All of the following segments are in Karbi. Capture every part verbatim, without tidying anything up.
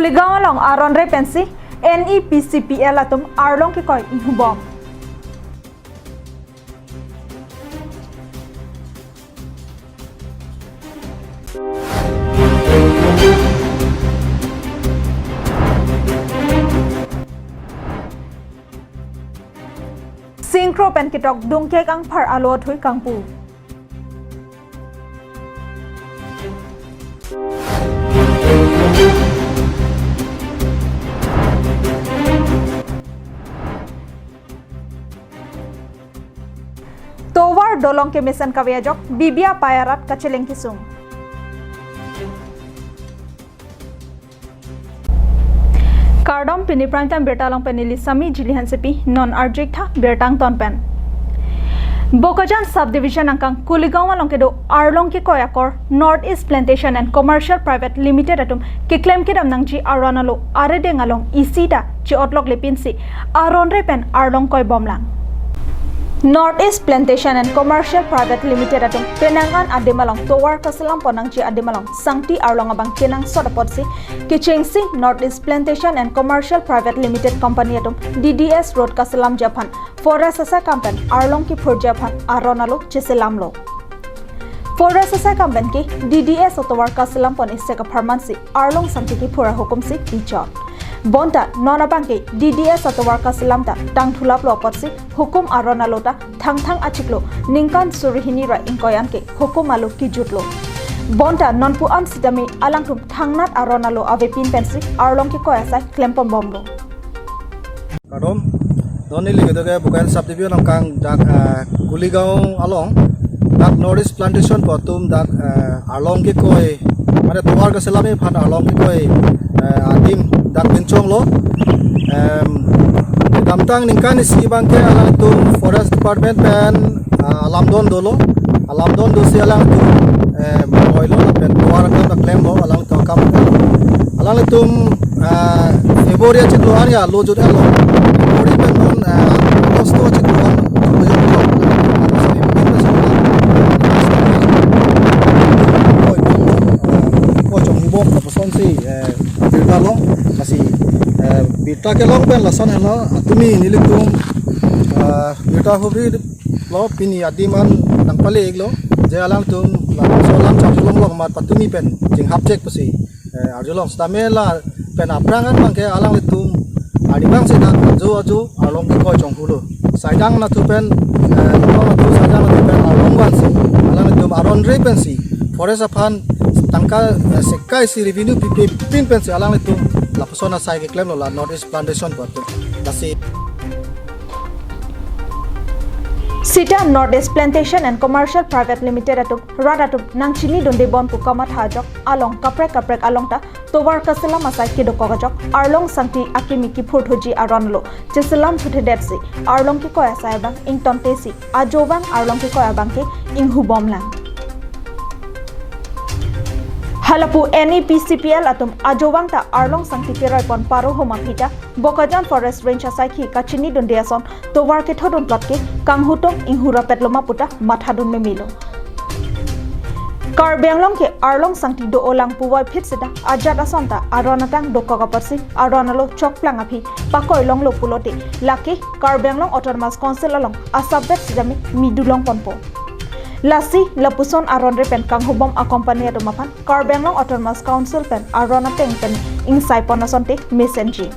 Kuligaon along aron re pensi N E P C P L atum arlong kekoi inghubom. Singkro pen ketok dungkek angphar alo athui kangpu. Tovar dolong kemesen kave ajok, Bibia Payarat kacheleng kesung. Kardom, pini Prime Time birta along pen neli Sami Jili Hansepi, non arjik tha birta angton pen. Bokajan Subdivision angkang Kuligaon along kedo arlong kekoi akor North East Plantation and Commercial Private Limited atum keklem kedam nangji aron alo arideng along isi ta che-otlokle pinsi aron re pen arlong koibomlang. North East Plantation and Commercial Private Limited atum penang an adim along tovar kaselam pon nangji adim along sangti arlong abang kenangsot apotsi kechengsi North East Plantation and Commercial Private Limited Company atum D D S Road kaselamji aphan Forest asai kam pen arlong kephurji aphan aron alo cheselamlo. Forest asai kam pen ke D D S atovar kaselam pon isek apharmansi arlong sangti kephur ahukumsi pichot. Bonta non abang ke D D S atovar kaselam ta tangthulaplo apotsi hukum aron alo ta Thangthang achiklo ningkan suri hini ra ingkoi an ke hukum alo kejutlo. Bonta nonpu an sitame alangtum thangnat aron alo avepin pensi arlong kekoi asai klempon bomlo. Kardom, non neli kedo ke Bokajan Subdivision angkang dak, eh, Kuligaon along dak North East Plantation pu atum dak, eh, arlong kekoi, mane tovar kaselamji aphan arlong kekoi, eh, adim dak binchonglo. Em, kedamtang ningkan isi abang ke alangtum Forest Department pen, ah, alamdon dolo. Alamdon dosi alangtum, em, koilo lapen tovar akam dak klemlo alangtum akam. Alanglitum, ah, February achiklo an ya lo jut elo. February pen non, ah, August achiklo an. Ko chonghubom lapuson si, eh, birta long, lasi, eh, birta kelong pen lason helo, atumi nelitum, eh, birta hubri lo pini adim an nangpale-iklo, je alangtum, laso alam chapulong long mat patumi pen, chinghap chek pusi, eh, arjulong stamela pen aphrang an abang ke alanglitum, arnivang si dak ajo ajo, arlong kekoi chonghulo. Saidang nathu pen, eh, nathu saidang nathu pen arlong vansi, alanglitum aron re pensi, forest aphan tangka, eh, sekai si revenue pipe pin pensi alanglitum lapuson asai keklemlo la North East Plantation pu atum. Lasi. Sita North East Plantation and Commercial Private Limited atum, rat atum nangchinidunde bon pu kamatha ajok along kaprek kaprek along ta tovar kaselam asai kedokok ajok arlong sangti akimi kephurthuji aron lo cheselam thuthe detsi arlong kekoi asai abang ingtontesi ajovang arlong kekoi abang ke inghubomlang. Halapu N E P C P L atum ajovang ta arlong sangti keroi pon paro homa phita Bokajan Forest Range asaikhi kachinidunde ason tovar kethodun plot ke kanghutung inghurapetlo ma puta mathadun memelo. Karbi Anglong ke arlong sangti do-olang puvoiphit seta ajat ason ta aron atang dokok apotsi aron alo chokplang aphi pakoi longlo pulote lake Karbi Anglong Autonomous Council along asabet sitame midu long ponpo. Lasi lapuson aron re pen kanghubom a company atum aphan Karbi Anglong Autonomous Council pen aron ateng pen ingsai pon asonte mesenji.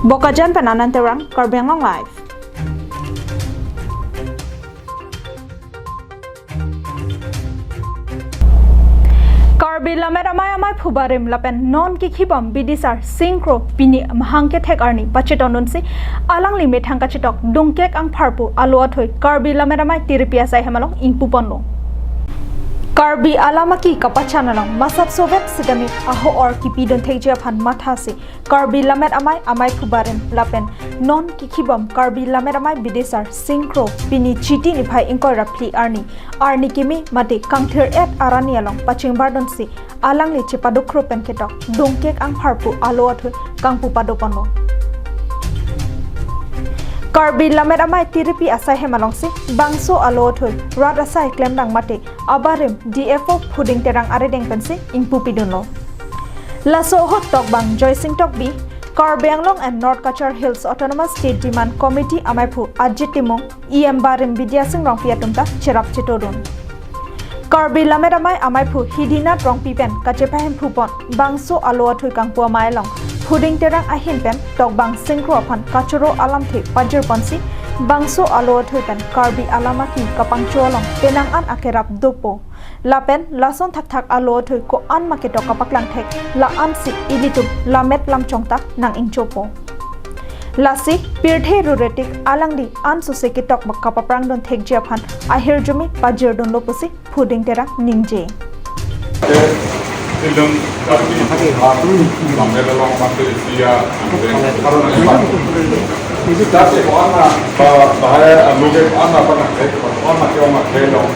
Bokajan pen Anand Terang, Karbi Anglong Live. Karbi Lammet Amei amaiphu barim lapen non kekhibom bidisar Singkro pini mahang kethek arni pachetondunsi alangli methang kachetok dungkek angphar pu alo athui Karbi Lammet Amei tiripi asai hem along ingpuponlo. Karbi alam aki kapachan along masap sovet sitame aho-or kipidun thekji aphan mathasi Karbi Lammet Amei amaiphu barim lapen non kekhibom Karbi Lammet Amei bidisar Singkro pini Chiti niphai ingkoi ra phli arni, arni kimi mate kangthir-et arni along pachingbardunsi alangli chepadukhro pen ketok dungkek angphar pu alo athui kangpu padoponlo. Karbi Lammet Amei tiripi asai hem alongsi bangso alo athui rat asai klemdang mate abarim D F O Phuding Terang arideng pensi ingpupidunlo. Laso ahut tokbang Joysing Tokbi, Karbi Anglong and North Cachar Hills Autonomous State Demand Committee amaiphu Ajit Timung, E M barim Bidya Sing Rongpi atum ta cherap chetodun. Karbi Lammet Amei amaiphu Hidinath Rongpi pen kachepahemphu pon bangso alo athui kangpu amei along Phuding Terang ahin pen tokbang singkro aphan kachoro alamthe pajir ponsi bangso alo athui pen Karbi alam aki kapangcho along penang an akerap dopo. Lapen lason thakthak alo athui ko-an ma ketok kapaklang thek la-ansi ilitum lammet lamchong ta nang-ingchopo. Lasi pirthe ruretik alangli ansose ketok bak kapaprangdun thekji aphan ahirjume pajirdunlo pusi Phuding Terang ningje. Ilitum Karbi lammet along mate isi ya, kita si ko-an na, ba, bahaya, anu ke ko-an na, apa na, eh, ko-an na, ke, ko-an na, ke, long.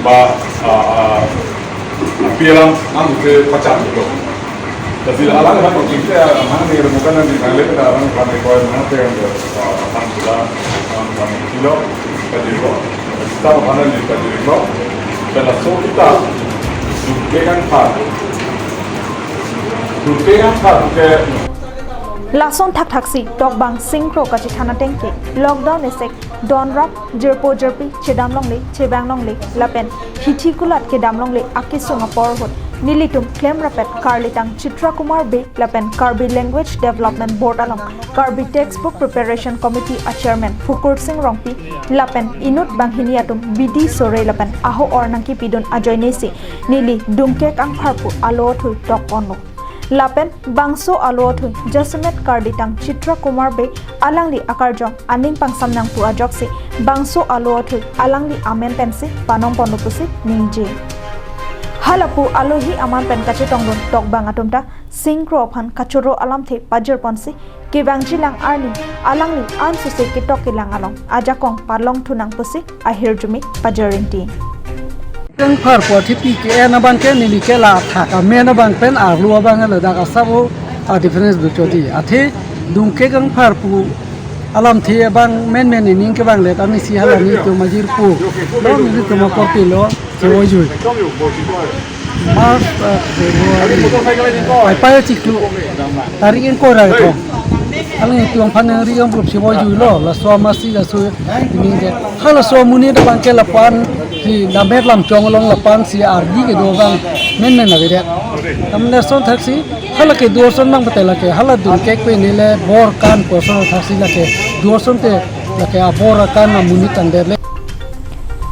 Ba, ah, ah, pialam, ang ke pachan lo. Jadi, alang, alang, kita, alang, ni, bukan, ni, alang, alang, kami, koi, alang, ke, alang, alang, sudah, alang, alang, kilo, jadi, kok. Kita, alang, ni, jadi, kok. Dan laso kita, sudah kan, Pak. Sudah kan, Pak, ke, Lason thakthak si tokbang singkro kachethan ateng ke lockdown esek donrap jirpo jirpi chedam longle chebang longle lapen hithi kulat kedam longle akesung apor ahut nelitum klemrapet Karlitang Chitra Kumar Bey lapen Karbi Language Development Board along Karbi Textbook Preparation Committee a Chairman Phukur Sing Rongpi lapen inut banghini atum bidi sore lapen aho-or nangkepidun ajoine si neli Dungkek Angpharpu alo athui tok ponlo. Lapen bangso alo athui jasemet Karlitang Chitra Kumar Bey alangli akarjong aning pangsam nangpu ajoksi bangso alo athui alangli amen pensi panom ponlo pusi ningje. Halapu alohi aman pen kachetongdun tokbang atum ta singkro aphan kachoro alamthe pajir ponsi kevangji lang arni alangli ansose ketok kelang along ajakong palongthu nang pusi ahirjume pajir ringti. Angpharpu athe P K N abang ke neli ke la thak amen abang pen arlo abang le dak asap o a difference do chodi. Athe Dungkek Angpharpu alamthe abang menmen ining kevang le kami si hala nelitum ajirpo. Lo nelitum akorte lo chevoijui. March, uh, February. Pai pai chiklo. Tarik ingkoi ra kethom. Alanglitum aphan nangri-angprup chevoijuilo. Laso amatsi laso ining ke. Halaso amonit abang ke lapu-an si lammet lamchong along lapu-an si ardi kedo abang menmen avedet. Tam lason thaksi hala kedo ason abang pute lake hala Dungkek pen neli bor kan pu ason thaksi lake do ason te lake abor akan amonit tangdet le.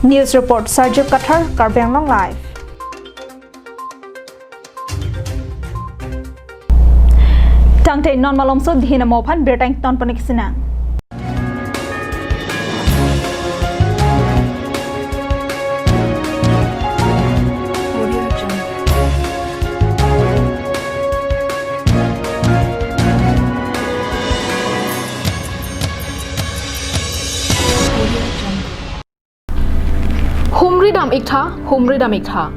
News report Sarjip Kathar, Karbi Anglong Live. Tangte non malomso dihin amo aphan birta ingtonpon ik sinang. Humri dam iktha, humri dam iktha.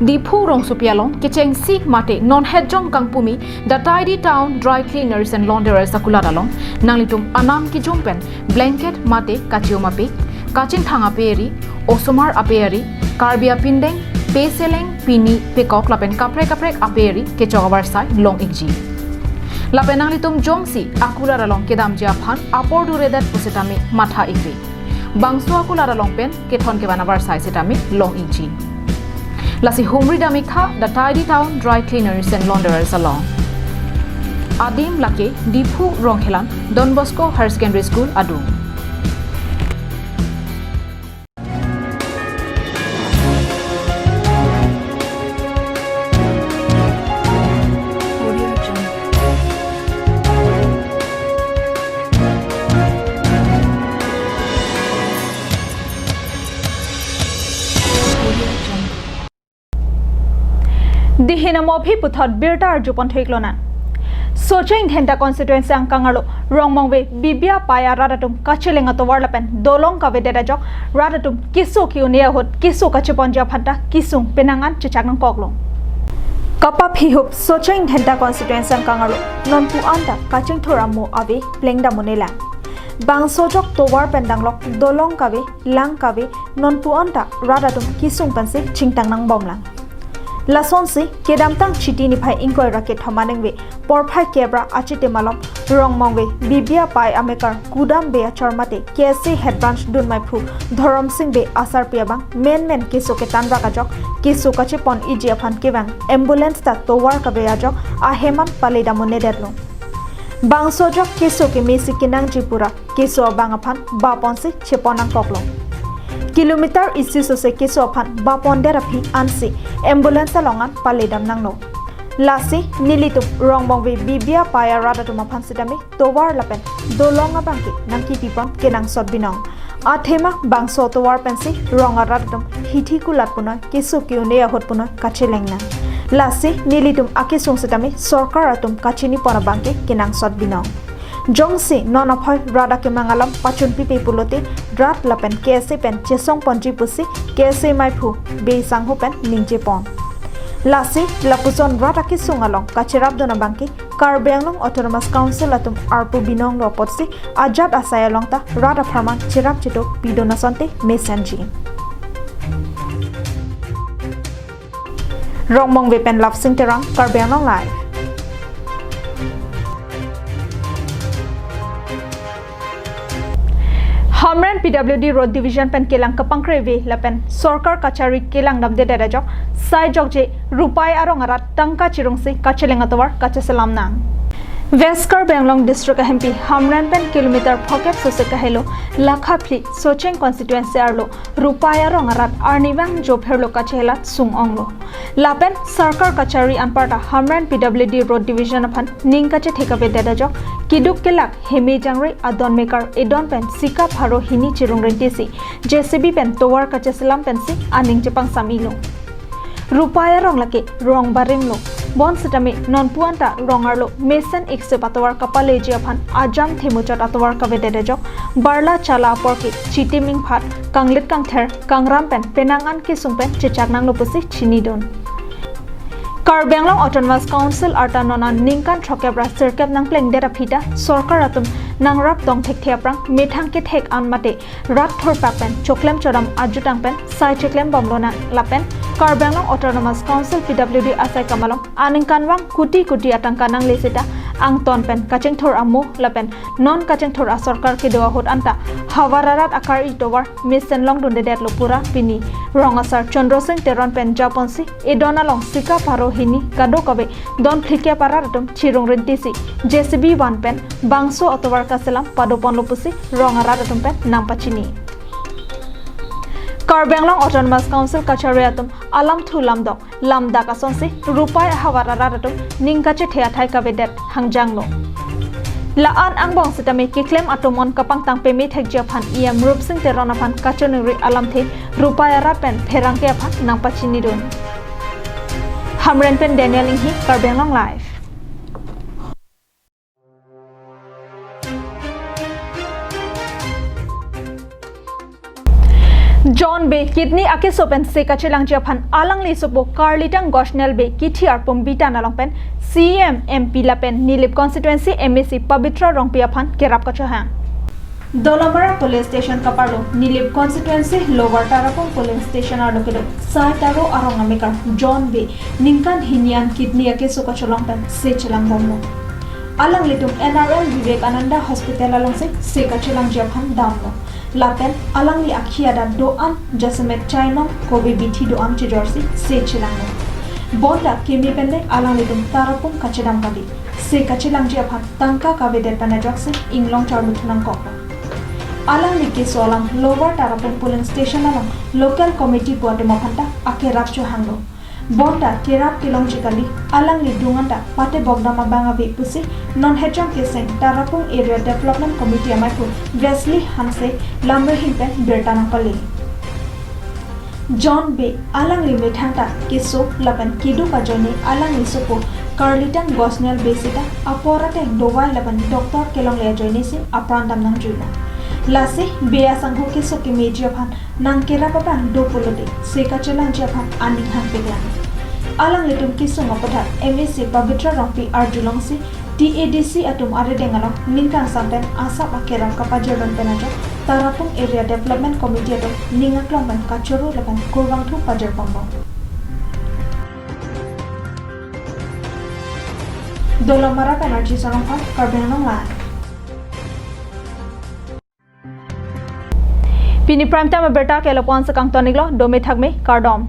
Diphu rongsopi along kechengsi mate non hetjong kangpumi The Tidy Town Dry Cleaners and Launderers akulat along nanglitum anam kijum pen blanket mate kachium apik, kachingthang ape ari, osomar ape ari, Karbi apindeng, peseleng, pini, pekok lapen kaprek kaprek ape ari kechok avarsai long ikji. Lapen nanglitum jongsi akulat along kedamji aphan apor duredet pusitame matha ikri. Bangso akulat along pen kethon kevan avarsai sitame long ikji. Lasi humri dam iktha The Tidy Town Dry Cleaners and Launderers along. Adim lake Diphu Rongkhelan Don Bosco Higher Secondary School adung. Dihin amo aphi puthot birta arjupon thu ik lonang. Socheng Dhenta constituency angkang arlo Rongmongve Bibia Pai arat atum kacheleng atovar lapen dolong kavedet ajok rat atum keso ke-un-e ahut keso kacheponji aphan ta kesung penang an chechak nangkoklo. Kapaphihup Socheng Dhenta constituency angkang arlo nonpu anta kachingthur amo ave plengdam un-e lang. Bangso ajok tovar pen danglok dolong kave, lang kave, nonpu anta rat atum kesung pensi chingtang nangbomlang. Lasonsi kedamtang Chiti niphai ingkoi ra kethom aningve porphai kep ra achitim along Rongmongve Bibia Pai amekar Kudam Bey achor mate K S A head branch dunmai phu Dhorom Sing Bey asarpi abang menmen keso ketan rak ajok keso kachepon iji aphan kevang ambulance ta tovar kave ajok ahem an pale dam un-edetlo. Bangso ajok keso kemesi kenangji pura keso abang aphan baponsi chepon nangkoklo. Kilometer isi sose keso aphan bapondet aphi ansi ambulance along an pale dam nanglo. Lasi nelitum Rongmongve Bibia Pai arat atum aphan sitame tovar lapen dolong abang ke nangkipipon kenangsot binong. Athema bangso tovar pensi rong arat atum hithi kulat punoi keso ke-un-e ahut punoi kacheleng nang. Lasi nelitum akesung sitame sorkar atum kachinipon abang ke kenangsot binong. Jongsi non aphoi rat akemang alam pachunpipe pulote rat lapen K S A pen chesongponji pusi K S A maiphu Bey sangho pen ningjepon. Lasi lapuson rat akesung along kacherapdun abang ke Karbi Anglong Autonomous Council atum arpu binonglo apotsi ajat asai along ta rat apharman cherap cheto pidun asonte mesenji. Rongmongve pen Lapsing Terang, Karbi Anglong Live. Hamren P W D Road Division pen kelang kepangkreve lapen sorkar kachari kelang damdedet ajok sai jokje Rupai arong arat tangka chirungsi kacheleng atovar kacheselam nang. West Karbi Anglong District ahempi Hamren pen kilometer phokep sose kahelo Lakhaphli Socheng constituency arlo Rupai arong arat arnivang jopherlo kachelat sung-onglo. Lapen sorkar kachari anparta Hamren P W D Road Division aphan ning kachethe kavedet ajok keduk kelak heme jangre adon mekar edon pen sika pharo hini chirung rentisi J C B pen tovar kacheselam pensi aning chepangsam-ilo. Rupai arong lake rong barimlo. Bonsitame nonpu anta rong arlo mesen ikse atovar kapaleji aphan ajam themuchot atovar kavedet ajok barla chala apor ke Chitim Ingphat, Kanglit Kangther, Kangram pen penang an kesung pen chechak nanglo pusi chinidun. Karbi Anglong Autonomous Council arta non an ningkan throkkep ra sirkep nangplengdet aphi ta sorkar atum nangrap tong thekthe aphrang methang kethek an mate rat thurpak pen choklem chodam ajutang pen sai cheklem bomlo nang lapen Karbi Anglong Autonomous Council P W D asai kam along aningkanvang kuti kuti atangka nangle seta angton pen kachingthur amo lapen non kachingthur asorkar kedo ahut anta havar arat akar-i tovar mesen longdundedetlo pura pini rong asar Chandra Sing Teron pen japonsi edon along sika pharo hini kadokave don phlikep arat atum chirung rentisi J C B van pen bangso atovar kaselam padoponlo pusi rong arat atum pen nangpachini. Karbi Anglong Autonomous Council kachari atum alamthu lamdok lamdak asonsi Rupai ahavar arat atum ning kachethe athai kavedet hangjanglo. La-an angbong sitame keklem atomon kapangtang peme thekji aphan E M Rupsing Teron aphan kachiningri alamthe Rupai arat pen pherangke aphan nangpachinidun. Hamren pen Daniel Inghi, Karbi Anglong Live. John Bey kidney akeso pen se kachelangji aphan alangli sopo Karlitang Gosnell Bey kithi arpum bitan along pen C E M, M P lapen Nilip constituency M A C Pabitra Rongpi aphan kerap kachohang. Dolamara Police Station kaparlo Nilip constituency Lower Tarapung polling station arlo kedo sai taro arong amekar John Bey ningkan hini an kidney akeso kachelong pen se chelangbomlo. Alanglitum N R L Vivekananda Hospital alongsi se kachelangji aphan damlo. Lapen alangli akhi adak do-an jasemet chainong kove bithi do-an chejorsi se chelanglo. Bonta keme pen le alanglitum Tarapung kachedam kali. Se kachelangji aphan tangka kavedet pen ajoksi inglong charmuthu nangkoklo. Alangli keso alam Lower Tarapung polling station along local committee pu atum aphanta akerap chohanglo. Bonta kerap kelongji kali, alangli dung anta patebok dam abang ave pusi non Hejong Keseng Tarapung Area Development Committee amaiphu Wesley Hanse lamrehin pen birta nangpale. John Bey alangli methang ta keso lapen keduk ajoine alangli sopo Karlitang Gosnell Bey seta apor ateng dovai lapen doctor kelongle ajoine si apran dam nangjuilo. Lasi Bey asangho keso kemeji aphan nangkerap abang do pulote se kachelangji aphan aning hangpiklang. Alanglitum kesung aputhak M A C Pabitra Rongpi arjulongsi T A D C atum arideng along ningkangsam pen asap akerap kapajirdun pen ajok Tarapung Area Development Committee atum ning aklong pen kachoro lapen kurvangthu pajirponbom. Dolamara Banerjee Sarongkar, Karbi Anglong Live. Pini Prime Time abirta ke lapu-an si kangton-iklo, dome thakme, kardom.